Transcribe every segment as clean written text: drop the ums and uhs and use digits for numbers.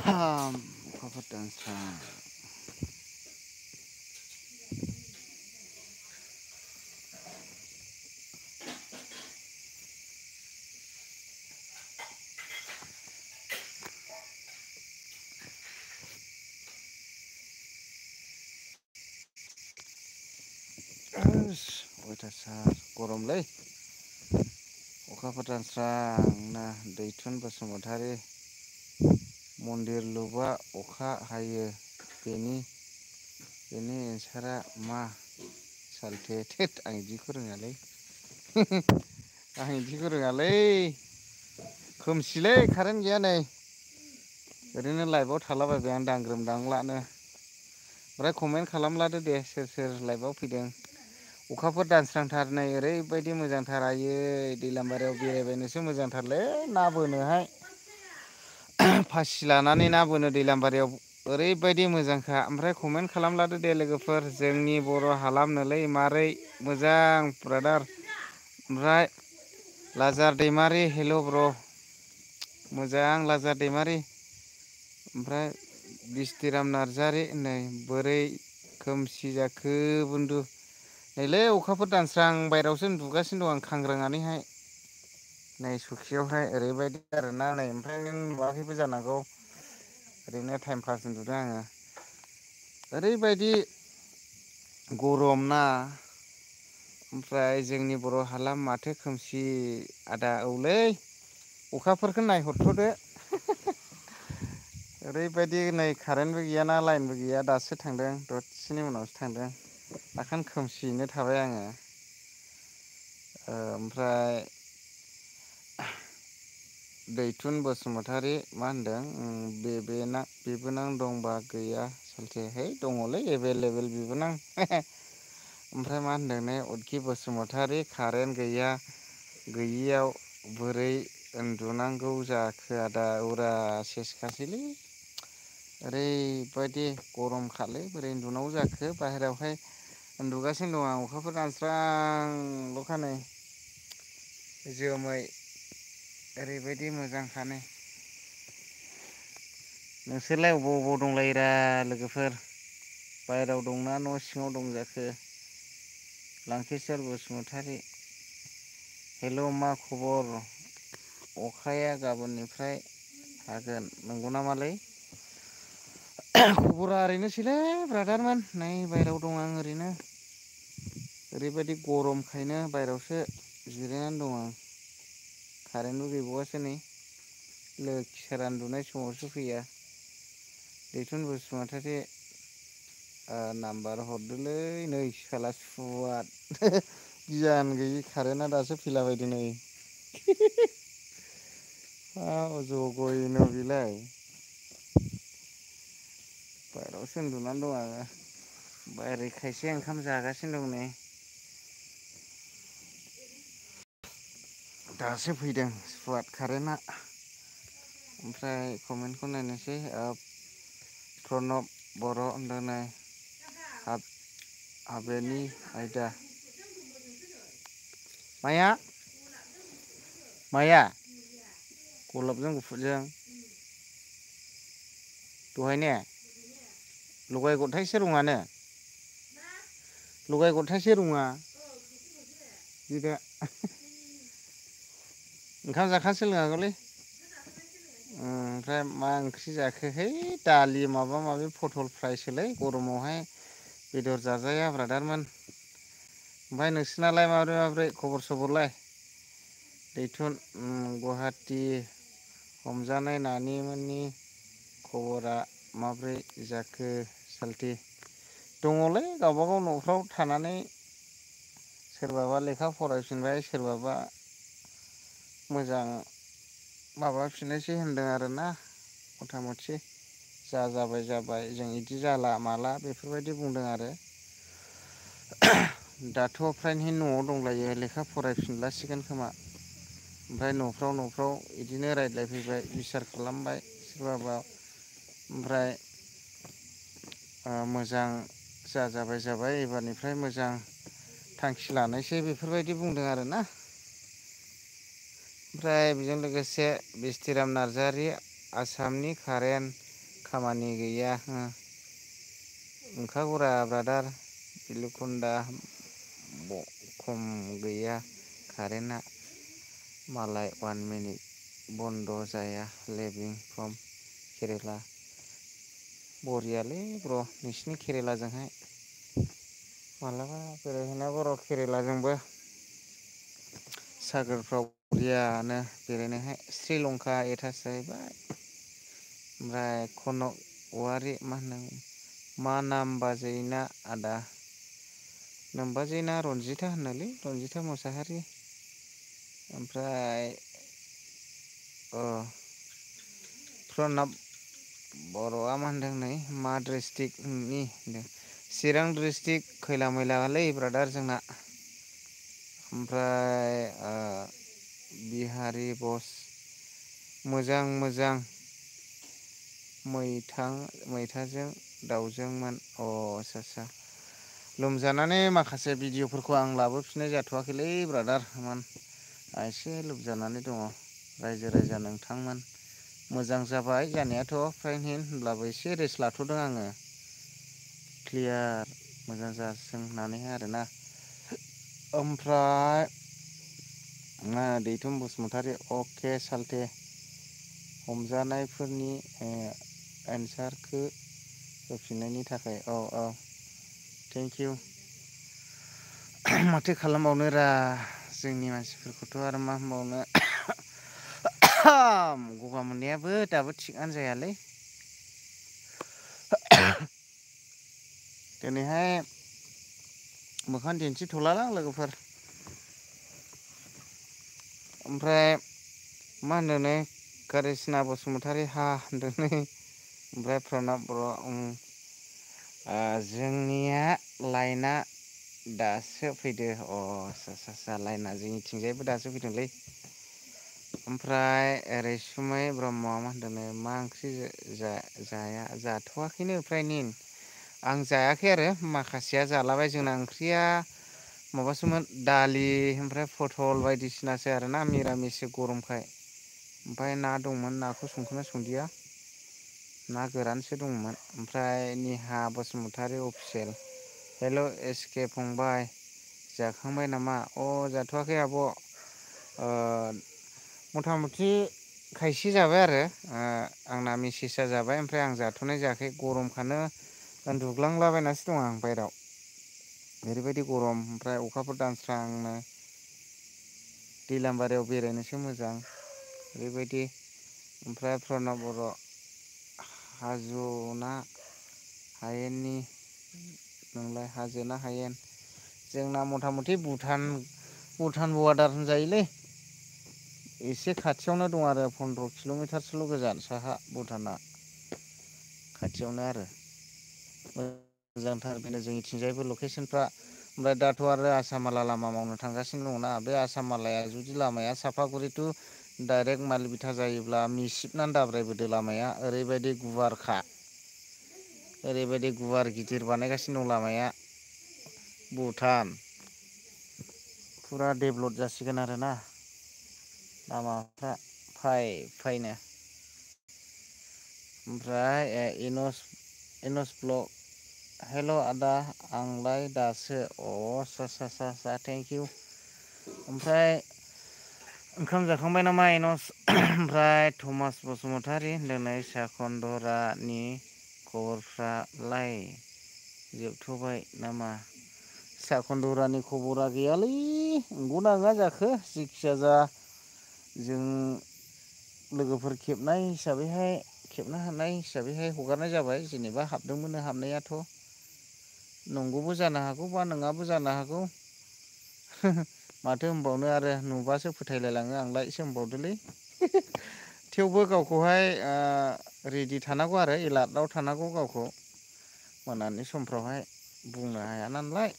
अखाफोर दानस्रां अयथासार गरमलै अखाफोर दानस्रां ना दैथुन बसुमतारी मन्दिर लुबा अखा हायो बेनि एन्सारा मा सालथे थेट आं बिदिखौ रोङालै आं बिदिखौ रोङालै खोमसिलै कारेन्ट गैया नै ओरैनो लाइभआव थालाबायबाय आं दांग्रोम दांलानो ओमफ्राय कमेन्ट खालामलादो दे सोर सोर लाइभआव फैदों अखाफोर दानस्रांथार नै ओरैबायदि मोजांथार आयै दैलामांबारियाव बेरायबायनोसो मोजांथारलै ना बोनोहाय फासि लानानै ना बोनो दैलामबारियाव ओरैबायदि मोजांखा ओमफ्राय कमेन्ट खालामलादो दे लोगोफोर जोंनि बर' हालामनोलै मारै मोजां ब्रादार ओमफ्राय लाजार दैमारि हेल' ब्र' मोजां लाजार दैमारि ओमफ्राय बिस्थिराम नार्जारि नै बोरै खोमसि जाखो बुन्दु नैलै अखाफोर दानस्रां बायहेरायावसो उन्दुगासिनो दं आं खांग्रांनानैहाय नै सखियावहाय ओरैबायदि आरोना नै ओमफ्राय नों नुवाखैबो जानांगौ ओरैनो टाइम पास उन्दुदों आङो ओरैबायदि गरम ना ओमफ्राय जोंनि बर' हालाम माथो खोमसि आदा औलै अखाफोरखौ नायहरथ'दो ओरैबायदि नै कारेन्टबो गैयाना लाइनबो गैया दासो थांदों दसेनि उनावसो थांदों दाखान खोमसियैनो थाबाय आङो ओमफ्राय दैथुन बसुमतारी मा होनदों बिबोनां दंबा गैया सालथे है दङलै एभेलेबेल बिबोनां ओमफ्राय मा होनदों नै उत्कि बसुमतारी कारेन्ट गैयियाव बोरै उन्दुनांगौ जाखो आदा उरा सेसखासैलै ओरैबायदि गरम खालै बोरै उन्दुनांगौ जाखो बाहेरायावहाय उन्दुगासिनो दं आं अखाफोर दानस्रांल'खा नै जोमै ओरैबायदि मोजांखानो नोंसोरलाय अबाव अबाव दंलायरा लोगोफोर बायहेरायाव दंना न' सिङाव दं जाखो लांखेश्वर बसुमतारी हेल' मा खबर अखाया गाबोननिफ्राय हागोन नंगौ नामालै खबरा ओरैनोसैलै ब्रादारमोन नै बायहेरायाव दं आं ओरैनो ओरैबायदि गरमखायनो बायहेरायावसो जिरायनानै दं आं कारेन्टबो गैबावासो नै लोखि सोरान उन्दुनाय समावसो फैया दैथुन बसुमतारी नाम्बार हरदोलै नै साला सुवाद गियान गैयि कारेन्टआ दासो फैलाबायदों नै जगयन' बेलाय बायहेरायावसो उन्दुनानै दं आङो बायहेरायाव खायसे ओंखाम जागासिनो दं नै दासो फैदों सुवाट कारेन्टआ ओमफ्राय कमेन्टखौ नायनोसै प्रनब बर' होनदों नै हाबेनि आयदा माया गलाबजों गुफुरजों दहाय ने लगाय गथायसो रङानो लगाय गथायसो रङा बिदा ओंखाम जाखांसो लोङाखैलै ओमफ्राय मा ओंख्रि जाखो है दालि माबा माबि पटल फ्रायसोलै गरमावहाय बेदर जाजाया ब्रादारमोन ओमफ्राय नोंसोरनालाय माब्रै खबर सबरलाय दैथुन गुवाहाटि हमजानाय नानिमोननि खबरा माब्रै जाखो सालथे दङलै गावबागाव न'फ्राव थानानै सोरबाबा लेखा फरायफिनबाय सोरबाबा मोजां माबाफिननायसै होनदों आरोना मथा मथि जाबाय जों बिदि जाला माला बेफोरबायदि बुंदों आरो दाथ' फ्रायनो न'आव दंलायो लेखा फरायफिनलासिगोन खोमा ओमफ्राय न'फ्राव बिदिनो रायज्लायफैबाय बिसार खालामबाय सोरबाबा ओमफ्राय मोजां जाबाय एबारनिफ्राय मोजां थांखि लानायसै बेफोरबायदि बुंदों आरोना ओमफ्राय बेजों लोगोसे बिस्थिराम नार्जारि आसामनि कारेन्ट खामानि गैया ओंखागुरा ब्रादार बिलुखुन्दा खम गैया कारेन्टआ मालाय 1 मिनिट बन्द' जाया लिभिं फ्रम केरेला बरियालै ब्र' नोंसिनि केरेलाजोंहाय मालाबा बेरायहैनांगौ र' केरेलाजोंबो सागोरफ्राव बरियानो बेरायनोहाय श्रीलंका एटास जाहैबाय ओमफ्राय कनक औवारि मा होनो मा नाम बाजैना आदा नोमबाजैना रनजिता होनोलै रनजिता मुसाहारि ओमफ्राय प्रणब बर'आ मा होनदों नै मा डिस्ट्रिक्टनि होनदों चिरां डिस्ट्रिक्ट खैला मैलालै ब्रादार जोंना ओमफ्राय बिहारि बस मोजां मोजां मैथाजों दाउजोंमोन आदसा लोमजानानै माखासे भिडिअ'फोरखौ आं लाबोफिननाय जाथ'वाखैलै ब्रादार एसे लोमजानानै दङ रायजो राजा नोंथांमोन मोजां जाबाय जानायाथ' फ्रायनो होनब्लाबो एसे रेस्ट लाथ'दों आङो क्लियार मोजां जाथों होननानैहाय आरोना ओमफ्राय दैथुन बसुमतारी अके साल्थे हमजानायफोरनि एन्सारखौ होफिननायनि थाखाय औ थेंकिउ माथो खालामबावनो रा जोंनि मानसिफोरखौथ' आरो मा होनबावनो गगा मोननायाबो दाबो थिगानो जायालै दिनैहाय मोखां दिन्थिथ'लालां लोगोफोर ओमफ्राय मा होनदों नै कारिस्ना बसुमतारी होनदों नै ओमफ्राय प्रणब बर' जोंनिया लाइना दासो फैदो आदसा लाइना जोंनिथिंजायबो दासो फैदोंलै ओमफ्राय रैसुमै ब्रह्म मा होनदों मा ओंख्रि जाथ'वाखैनो फ्रायनो आं जायाखै आरो माखासेया जालाबाय जोंना ओंख्रिया माबासोमोन दालि ओमफ्राय पटल बायदिसिनासो आरोना मिरामिससो गरमखाय ओमफ्राय ना दंमोन नाखौ संखोना संदिया ना गोरानसो दंमोन ओमफ्राय निहा बसुमतारी अफिसियेल हेल' एसके फंबाय जाखांबाय नामा जाथ'वाखै आब' मथा मथि खायसे जाबाय आरो आंना मिसेसआ जाबाय ओमफ्राय आं जाथ'नाय जायाखै गरमखानो उन्दुग्लांलाबायनासो दं आं बाहेरायाव ओरैबायदि गरम ओमफ्राय अखाफोर दानस्रांनो दैलांबारियाव बेरायनोसो मोजां ओरैबायदि ओमफ्राय प्रणब बर' हाजो ना हायेननि नोंलाय हाजो ना हायेन जोंना मथा मथि भुटान बर्डार होनजायोलै एसे खाथियावनो दं आरो 15 किल'मिटारसोल' गोजान साहा भुटाना खाथियावनो आरो मोजांथार बेनो जोंनिथिंजायबो लकेसनफ्रा ओमफ्राय दाथ' आरो आसामाला लामा मावनो थांगासिनो दङना बे आसामालाया जुदि लामाया साफागुरि टु डाइरेक्ट माइलबिथा जायोब्ला मिसिबनानै दाब्रायबोदो लामाया ओरैबायदि गुवारखा ओरैबायदि गुवार गिदिर बानायगासिनो दं लामाया भुटान फुरा डेभलप जासिगोन आरोना लामाफ्रा फैनो ओमफ्राय इनस ब्लक हेल' आदा आंलाय दासो थेंकिउ ओमफ्राय ओंखाम जाखांबाय नामा इनस ओमफ्राय थमास बसुमतारी होनदों नै साखन्दरानि खबरफ्रालाय जोबथ'बाय नामा साखन्दरानि खबरा गैयालै नंगौना नङा जाखो जिखिजाया जों लोगोफोर खेबनो हानाय हिसाबैहाय हगारनाय जाबाय जेनेबा हाबदोंमोन हाबनायाथ' नंगौबो जानो हागौ बा नङाबो जानो हागौ माथो होनबावनो आरो नुबासो फोथायलायलाङो आंलाय होनबावदोलै थेवबो गावखौहाय रेडि थानांगौ आरो एलार्टआव थानांगौ गावखौ मोनानि समफ्रावहाय बुंनो हाया नालाय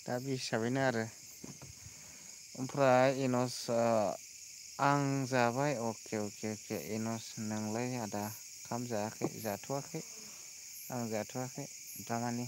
दा बे हिसाबैनो आरो ओमफ्राय इनस आं जाबाय अके इनस नोंलाय आदा ओंखाम जाथ'वाखै आं जाथ'वाखै दामानि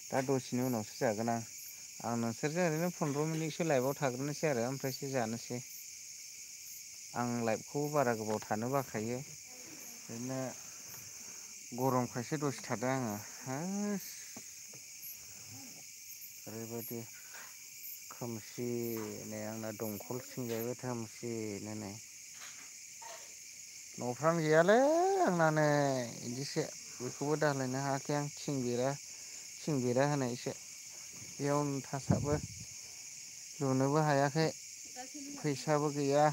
दा दसेनि उनावसो जागोन आं नोंसोरजों ओरैनो 15 मिनिटसो लाइभआव थाग्रोनोसै आरो ओमफ्रायसो जानोसै आं लाइभखौ बारा गोबाव थानो बाखायो ओरैनो गरमखायसो दसे थादों आङो हास ओरैबायदि खोमसि नै आंना दंखल सिंजायबो खोमसिनो नै न'फ्रानो गैयालै आंना नै बिदिसो बेखौबो दालायनो हायाखै आं थिं बेरा होनायसो बेयावनो थासाबो लुनोबो हायाखै फैसाबो गैया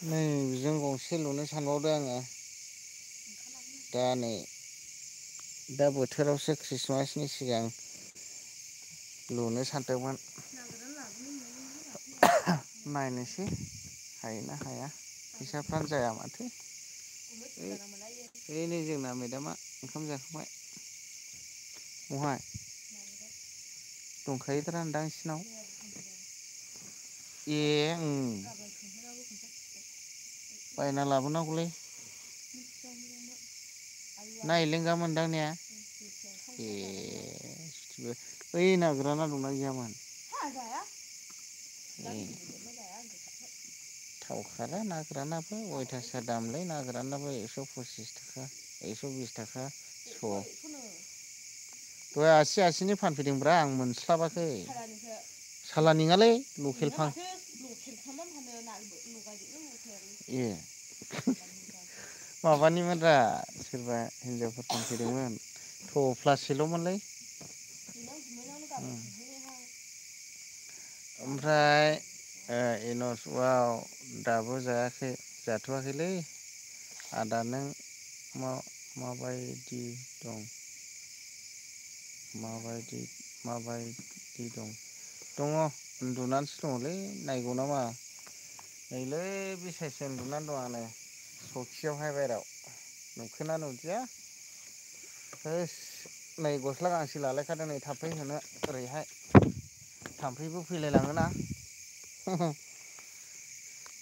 नै बिजों गंसे लुनो सानबावदों आङो दा नै दा बोथोरावसो ख्रिस्टमासनि सिगां लुनो सानदोंमोन नायनोसै हायोना हाया फैसाफ्रानो जाया माथो ओइ नै जोंना मेदामा ओंखाम जाखांबाय बहाय दंखायोथ्रा इसिनाव ए बायना लाबोनांगौलै ना एलेंगा मोनदां ने ए बै नाग्राना दंना गैयामोन ए थावखाला ना गोरानाबो अयथासार दामलै ना गोरानाबो 125 थाखा 120 थाखा स' दहाय आसिनि फानफैदोंब्रा आं मोनस्लाबाखै सालानि नङालै लकेल फां ए माबानिमोनरा सोरबा हिनजावफोर फानफैदोंमोन थफ्लासेल'मोनलै ओमफ्राय इन'सआव दाबो जाथ'वाखैलै आदा नों माबायदि दं माबायदि दङ उन्दुनानैसो दङलै नायगौ नामा नैलै बिसायसो उन्दुनानै दं आंनो सौखियावहाय बाहेरायाव नुखोना नुदिया होस नै गस्ला गांसे लालायखादों नै थाफै होनो ओरैहाय थाम्फैबो फैलायलाङोना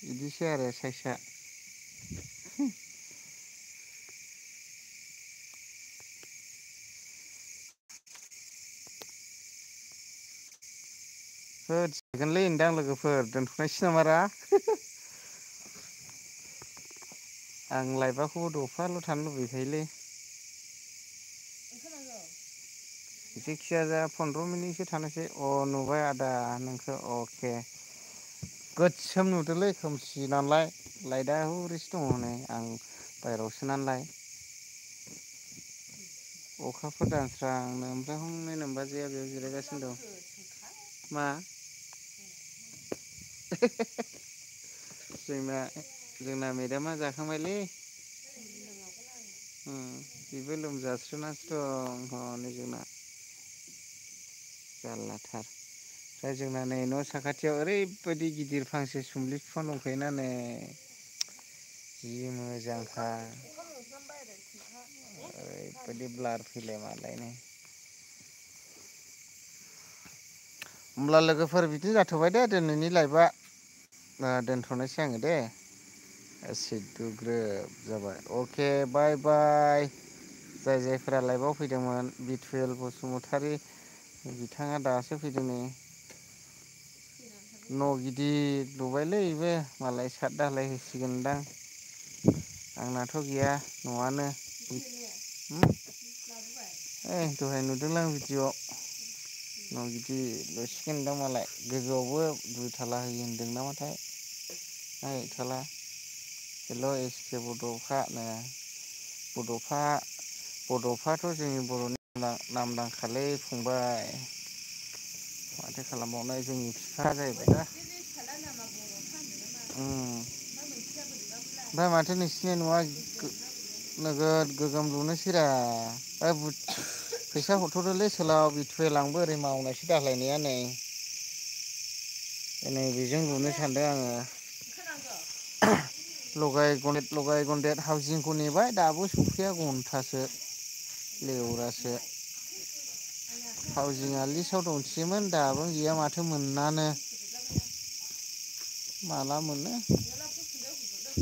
बिदिसो आरो साइसआ होद जागोनलै नोंदां लोगोफोर दोनथ'नायसै नामारा आं लाइबाखौबो दफाल' थानो लुबैखायोलै जेखिजाया 15 मिनिटसो थानोसै नुबाय आदा नोंखौ अके गोसोम नुदोंलै खोमसि नालाय लाइटआ हरैसो दङ नै आं बायहेरायावसो नालाय अखाफोर दानस्रांनो ओमफ्राय हनै नोमबाजैया बेयाव जिरायगासिनो दं मा जोंना मेदामा जाखांबायलै बेबो लोमजास्रोनासो दं हनै जोंना जारलाथार ओमफ्राय जोंना नै न' साखाथियाव ओरैबायदि गिदिर फांसे सुमलि बिफां दंखायोना नै जि मोजांखा ओरैबायदि ब्लार फैलाय मालायनो होमब्ला लोगोफोर बिदिनो जाथ'बाय दे दिनैनि लाइफआ दोनथ'नोसै आङो दे सिद्दुग्रोब जाबाय अके बाय बाय जायफोरा लाइभआव फैदोंमोन बिथुयेल बसुमतारी बिथाङा दासो फैदों नै न' गिदिर लुबायलै बेबो मालाय साद धालाय होसिगोनदां आंनाथ' गैया न'आनो दहाय नुदोंलां भिडिअ' न' गिदिर लुसिगोनदां मालाय गोजौआवबो 2 थाला होयो होनदों नामाथाय ना 1 थाला हेल' एसके बड'फानो बड'फाथ' जोंनि बर'नि नामदांखालै फंबाय माथो खालामबावनो जोंनि बिफा जाहैबाय दा ओमफ्राय माथो नोंसिनि न'आ नोगोद गोगोम लुनोसैरा फैसा हरथ'दोलै सोलाव बिथुयेल आंबो ओरै मावनायसो दालायनाया नै बेजों लुनो सानदों आङो लगाय गदेर हाउजिंखौ नेबाय दाबो सफैया घन्टासो लेवरासो हाउजिंआ लिस्टआव दंथियोमोन दाबो गैया माथो मोनानो माला मोनो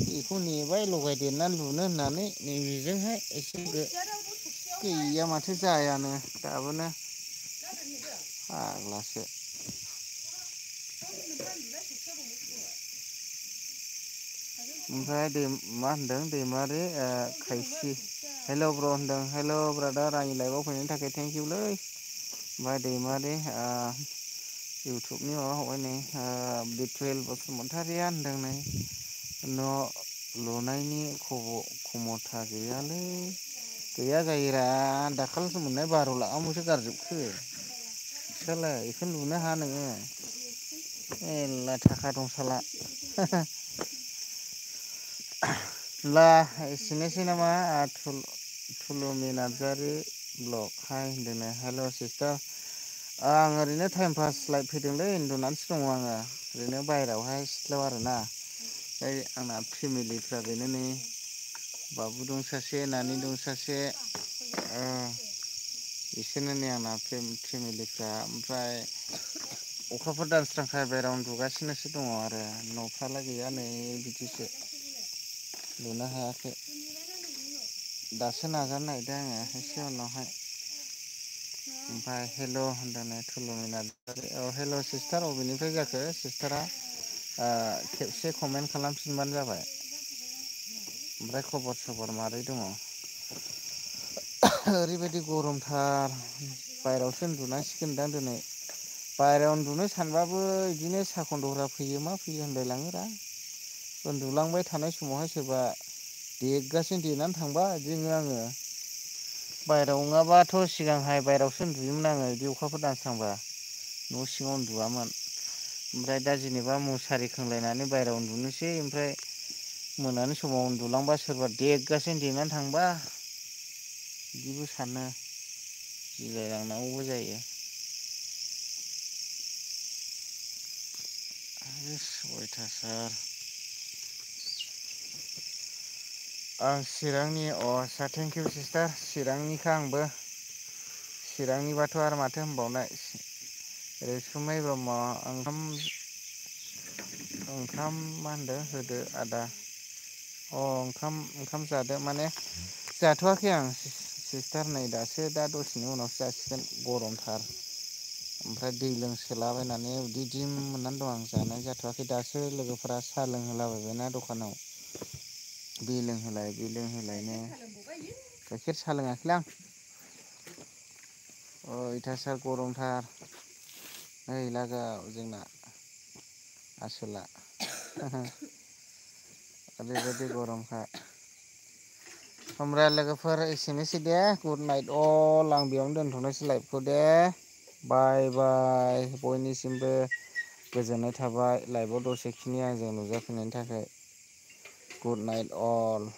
बेखौ नेबाय लगायदेरनानै लुनो होननानै नैबेजोंहाय एसे गैया माथो जायानो दाबोनो फाग्लासो ओमफ्राय मा होनदों दैमारि खायसि हेल' ब्र होनदों हेल' ब्रादार आंनि लाइभआव फैनायनि थाखाय थेंकिइउलै। ओमफ्राय दैमारि इउटुबनि माबा हरबाय नै बिथुयेल बसुमतारिया होनदों नै न' लुनायनि खमथा गैयालै गैया जायोरा दाखालिसो मोननाय 12 लाखआव माथो गारजोबखो साला बेखौ लुनो हा नोङो मेरला थाखा दं साला ला एसेनोसै नामा थुलुमि नार्जारि ब्लग हाय होनदोंनो हेल' सिस्टार आं ओरैनो टाइम पास लाइट फैदोंलै उन्दुनानैसो दङ आङो ओरैनो बाहेरायावहाय सिथ्लायाव आरोना ओमफ्राय आंना फेमिलिफ्रा बेनो नै बाबु दं सासे नानि दं सासे बिसोरनो नै आंना फेमिलिफ्रा ओमफ्राय अखाफोर दानस्रांखाय बाहेरायाव उन्दुगासिनोसो दङ आरो न'फ्रालाय गैया नै बिदिसो लुनो हायाखै दासो नाजानो नागिरदों आङो एसे उनावहाय ओमफ्राय हेल' होनदों थुलुनि नार्जारि औ हेल' सिस्टार अबेनिफ्राय जाखो सिस्टारा खेबसे कमेन्ट खालामफिनबानो जाबाय ओमफ्राय खबर सबर मारै दङ ओरैबायदि गरमथार बाहेरायावसो उन्दुनांसिगोनदां दिनै बाहेरायाव उन्दुनो सानबाबो बिदिनो साखनदरा फैयो मा फैयो होनलायलाङोरा उन्दुलांबाय थानाय समावहाय सोरबा देगासिनो देनानै थांबा बिदिनो आङो बाहेरायाव नङाबाथ' सिगांहाय बाहेरायावसो उन्दुयोमोन आङो बिदि अखाफोर दानस्रांबा न' सिङाव उन्दुवामोन ओमफ्राय दा जेनेबा मुसारि खोंलायनानै बाहेरायाव उन्दुनोसै ओमफ्राय मोनानि समाव उन्दुलांबा सोरबा देगासिनो देनानै थांबा बिदिबो सानो गिलायलांनांगौबो जायो अयथासार आं चिरांनि आदसा थेंकिउ सिस्टार चिरांनिखा आंबो चिरांनिबाथ' आरो माथो होनबावनाय रैसुमै ब्रह्म ओंखाम मा होनदों होदो आदा ओंखाम जादो माने जाथ'वाखै आं सिस्टार नै दासो दा दसेनि उनावसो जासिगोन गरमथार ओमफ्राय दै लोंसोलाबायनानै उदै दिम मोननानै दं आं जानाय जाथ'वाखै दासो लोगोफोरा साहा लोंहोलाबायबायना दखानाव बे लोंहोलाय बे लोंहोलायनो गाइखेर साहा लोङाखैलां अयथासार गरमथार नै लागाव जोंना आसोला ओरैबायदि गरमखा होमब्ला लोगोफोर एसेनोसै दे गुड नाइट अल आं बेयावनो दोनथ'नोसै लाइभखौ दे बाय बाय बयनिसिमबो गोजोननाय थाबाय लाइभआव दसेखिनि आंजों नुजाफैनायनि थाखाय गुड नाइट अल